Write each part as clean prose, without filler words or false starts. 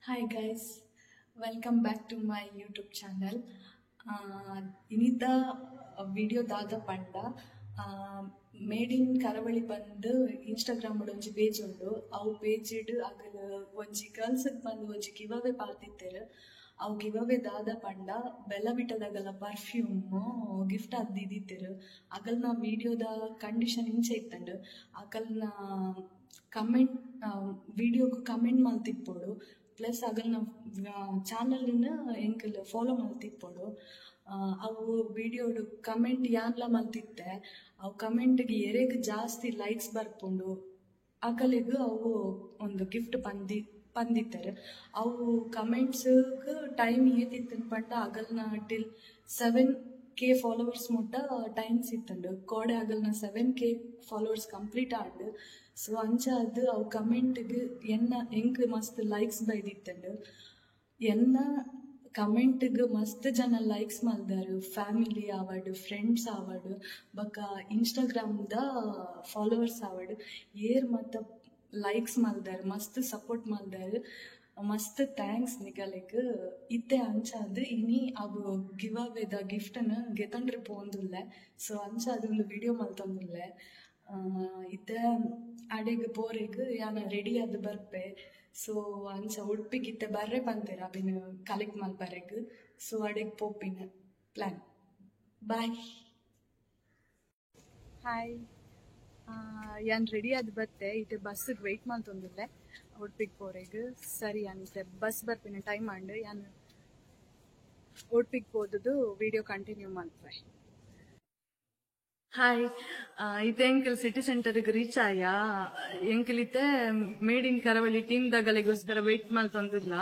Hi guys, welcome back to my YouTube channel. ಇನಿತ video ದಾದ ಪಂಡ ಮೇಡ್ ಇನ್ ಕರಾವಳಿ ಬಂದು ಇನ್ಸ್ಟಾಗ್ರಾಮ್ ಒಂಜಿ ಪೇಜ್ ಉಂಡು. ಅವು ಪೇಜ್ ಅಗಲ್ ಒಂಜಿ ಗರ್ಲ್ಸ್ ಬಂದು ಒಂಜಿ ಗಿವ್ ಅವೇ ಪಾತಿತ್ತೆರ್. ಅವು ಗಿವ್ ಅವೇ ದಾದ ಪಂಡ ಬೆಲ್ಲವಿಟದಗಲ ಪರ್ಫ್ಯೂಮ್ ಗಿಫ್ಟ್ ಆದ್ ದಿದಿತ್ತೆರ್. ಅಗಲ್ನ ವಿಡಿಯೋದ ಕಂಡೀಷನ್ ಇಂಚ ಇತ್ತಂಡ್. ಅಗಲ್ನ ಕಮೆಂಟ್ ವಿಡಿಯೋಗ್ ಕಮೆಂಟ್ ಮಲ್ತಿಪ್ಪೊಡು, ಪ್ಲಸ್ ಅಗಲ್ನ ಚಾನಲ್ ಎಂಕಲ್ ಫಾಲೋ ಮಲ್ತಿಪ್ಪೊಡು. ಅವು ವಿಡಿಯೋಡು ಕಮೆಂಟ್ ಯಾನ್ಲ ಮಲ್ತಿತ್ತೆ. ಅವು ಕಮೆಂಟ್ಗೆ ಎರೆಗ್ ಜಾಸ್ತಿ ಲೈಕ್ಸ್ ಬರ್ಪುಂಡು ಅಕಲೆಗ್ ಅವು ಒಂದು ಗಿಫ್ಟ್ ಪಂದಿತ್ತೆರ್. ಅವು ಕಮೆಂಟ್ಸ್ ಟೈಮ್ ಏತಿತ್ತು ಪಂಡ ಅಗಲ್ನ ಟಿಲ್ 7K followers ಮುಟ್ಟ ಟೈಮ್ಸ್ ಇತ್ತಂಡು. ಕೋಡೆ ಅಗಲ್ನ 7K followers complete and. So ಅಂಚಾದ್ ಅವು ಕಮೆಂಟ್ಗ್ ಎನ್ನ ಎಂಕ್ ಮಸ್ತ್ ಲೈಕ್ಸ್ ಬೈದಿತ್ತಂಡು. ಎನ್ನ ಕಮೆಂಟ್ಗ್ ಮಸ್ತ್ ಜನ ಲೈಕ್ಸ್ ಮಲ್ದಾರ್. ಫ್ಯಾಮಿಲಿ ಆವಡ್, ಫ್ರೆಂಡ್ಸ್ ಆವಡ್, ಬೊಕ ಇನ್ಸ್ಟಾಗ್ರಾಮ್ ದ ಫಾಲೋವರ್ಸ್ ಆವಡ್, ಏರ್ ಮತ್ತ ಲೈಕ್ಸ್ ಮಲ್ದಾರ್, ಮಸ್ತ್ ಸಪೋರ್ಟ್ ಮಲ್ದಾರ್. ಮಸ್ತ್ thanks ನಿಗಲೆಗ್. ಇತ್ತೆ ಅಂಚಾದ್ ಇನಿ ಅವು ಗಿವ್ ಅವೇದ ಗಿಫ್ಟ್ ನ್ ಗೆತೊಂಡ್ರೆ ಪೋವೊಂದುಲ್ಲೆ. ಸೊ ಅಂಚಾದ್ ಉಂದು ವಿಡಿಯೋ ಮಲ್ತೊಂದುಲ್ಲೆ. ಇತ್ತೆ ಅಡೆಗ್ ಪೋರೆಗ್ ಯಾನ್ ರೆಡಿ ಆದ್ ಬರ್ಪೆ. ಸೊ ಅಂಚ ಉಡುಪಿಗ್ ಇತ್ತೆ ಬರ್ರೆ ಪಂತೆರ್ ಅವೆನ್ ಕಲೆಕ್ಟ್ ಮಲ್ಪರೆಗ್. ಸೊ ಅಡೆಗ್ ಪೋಪಿನ ಪ್ಲಾನ್. ಬಾಯ್. ಹಾಯ್, ಯಾನ್ ರೆಡಿ ಆದ್ ಬತ್ತೆ. ಇತ್ತೆ ಬಸ್ ವೇಟ್ ಮಲ್ತೊಂದುಲ್ಲೆ ಉಡುಪಿಗ್ ಪೋರೆಗ್. ಸರಿ, ಯಾನ್ ಇತ್ತೆ ಬಸ್ ಬರ್ಪಿನ ಟೈಮ್ ಆಂಡ್. ಯಾನ್ ಉಡುಪಿಗ್ ಪೋದುದು ವಿಡಿಯೋ ಕಂಟಿನ್ಯೂ ಮಲ್ಪೆ. ಹಾಯ್, ಇತ್ತೆ ಎಂಕಲ್ ಸಿಟಿ ಸೆಂಟರ್ ರೀಚ್ ಆಯ. ಎಂಕಲ್ ಇತ್ತೆ ಮೇಡ್ ಇನ್ ಕರಾವಳಿ ಟೀಮ್ ದಗಲೆಗೋಸ್ಕರ ವೇಟ್ ಮಲ್ತೊಂದುಲ್ಲ.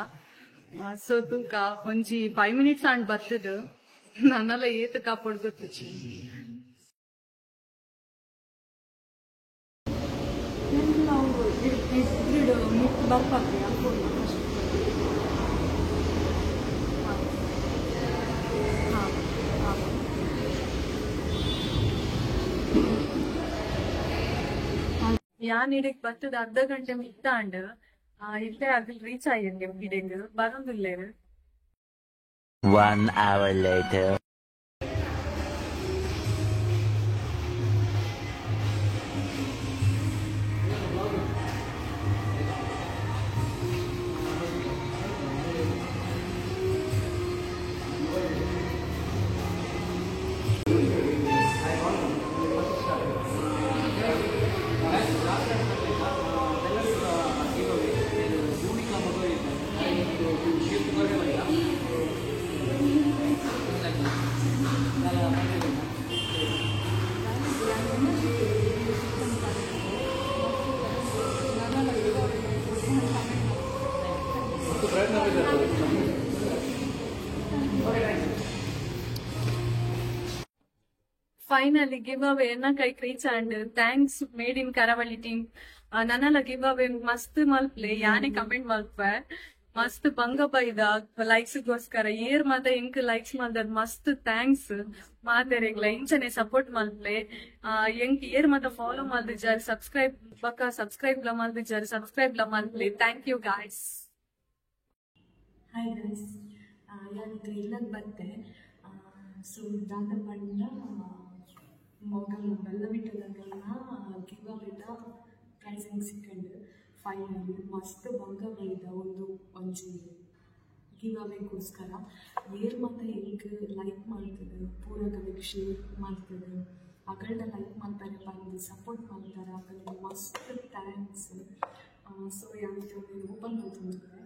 ಸೊ ತೂಕ ಒಂಜಿ 5 ಮಿನಿಟ್ಸ್ ಆಂಡ್ ಬರ್ತದ. ನನ್ನಲ ಏತ್ ಕಾಪೊಡು ಗೊತ್ತುಜಿ. ನಾವು ಮಿತ್ ಬರ್ಪಾಪಿ ಯಾನ್ ಇಡೆಗ್ ಬತ್ತದ ಅರ್ಧ ಗಂಟೆ ಮಿತ್ತಾಂಡ್. ಇಲ್ಲೇ ಅಗಲ್ reach ಆಯಂಗೆ ಇಡೆಗ್ ಬರೊಂದುಲ್ಲೆರ್. 1 hour later. Finally give away ಎನ್ನ ಕೈಕ್ reach and thanks made in Karavali team. ನನಲ ಗಿವ್ ಅವೇ ಮಸ್ತ್ ಮಲ್ಪ್ಲೆ, ಯಾನೆ ಕಮೆಂಟ್ ಮಲ್ಪೆ. ಮಸ್ತ್ ಬಂಗ ಬೈದ ಲೈಕ್ಸ್ ಗೋಸ್ಕರ. ಏರ್ ಮಾತ ಎಂಕ್ ಲೈಕ್ಸ್ ಮಲ್ದದ್ ಮಸ್ತ್ thanks. ಮಾತೆರೆಗ್ಲ ಇಂಚನೆ ಸಪೋರ್ಟ್ ಮಲ್ಪ್ಲೆ. ಎಂಕ್ ಏರ್ ಮಾತ ಫಾಲೋ ಮಲ್ದಿಜಾರ್ ಸಬ್ಸ್ಕ್ರೈಬ್ ಬಕ್ಕ ಸಬ್ಸ್ಕ್ರೈಬ್ ಲ ಮಲ್ದಿಜಾರ್ ಸಬ್ಸ್ಕ್ರೈಬ್ ಲ ಮಲ್ಪ್ಲೆ. Thank you guys. Hi guys, ಯಾನಿತ್ತೆ ಇಲ್ಲಗ್ ಬತ್ತೆ. ಸೊ ದಾದ ಪಂಡ ಮೊಗಲ್ನ ಬೆಲ್ಲವಿಟದಗಲ್ನ ಗಿವ್ ಅವೇದ ಪ್ರೈಸಿಂಗ್ ಸಿಕ್ಕಂಡ್. ಫೈನಲಿ ಮಸ್ತ್ ಬಂಗ ಬೈದ ಒಂದು ಒಂಜಿ ಗಿವ್ ಅವೇಗೋಸ್ಕರ. ಏರ್ ಮಾತ ಎಂಕ್ ಲೈಕ್ ಮಲ್ತದ, ಪೂರಗಲೆಗ್ ಶೇರ್ ಮಲ್ತದ, ಅಗಲ್ಡ ಲೈಕ್ ಮಲ್ಪರೆ ಪಂದ್ ಸಪೋರ್ಟ್ ಮಲ್ತಾರ ಅಗಲ್ಗ್ ಮಸ್ತ್ thanks. ಸೊ ಯಾನ್ ಓಪನ್ ಮಲ್ತೊಂದುಲ್ಲೆ.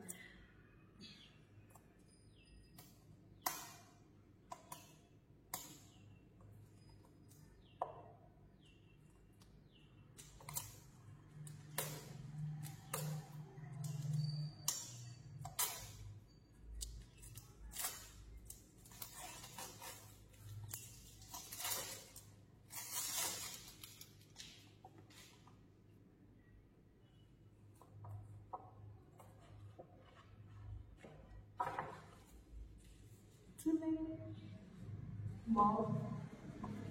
ವಾವ್,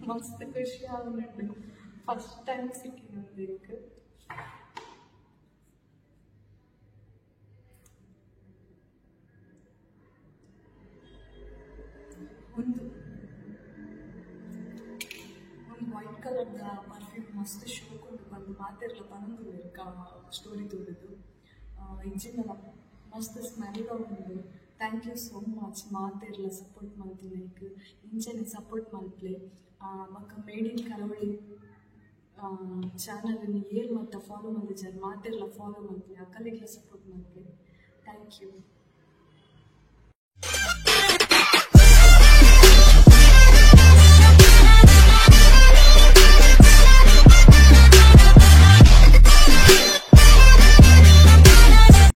ಮಸ್ತ್ ಖುಷಿ ಆವೊಂದುಂಡು. ಫಸ್ಟ್ ಟೈಮ್ ಸಿಕ್ಕಿನ ಎಂಕ್. ಮಸ್ತ್ ಶೋಕುಂಡು ಪಂದ್ ಮಾತೆರ್ಲ ಪನೊಂದುಲ್ಲೆರ್ ಸ್ಟೋರಿ ತೂದುದು. ಇಜ್ಜಿಂಡಲ ಮಸ್ತ್ ಸ್ಮೆಲ್ ಉಂಡು. Thank you so much ಮಾತೆರ್ಲ ಸಪೋರ್ಟ್ ಮಲ್ತಿನೈಕ್. ಇಂಚನೆ ಸಪೋರ್ಟ್ ಮಲ್ಪುಲೆ. ಬೊಕ್ಕ ಮೇಡ್ ಇನ್ ಕರಾವಳಿ ಚಾನಲ್ ನ್ ಏರ್ ಮಾತ ಫಾಲೋ ಮಲ್ದಿಜಾರ್, ಮಾತೆರ್ಲ ಫಾಲೋ ಮಲ್ಪುಲೆ, ಅಕಲೆಗ್ಲ ಸಪೋರ್ಟ್ ಮಲ್ಪುಲೆ. Thank you.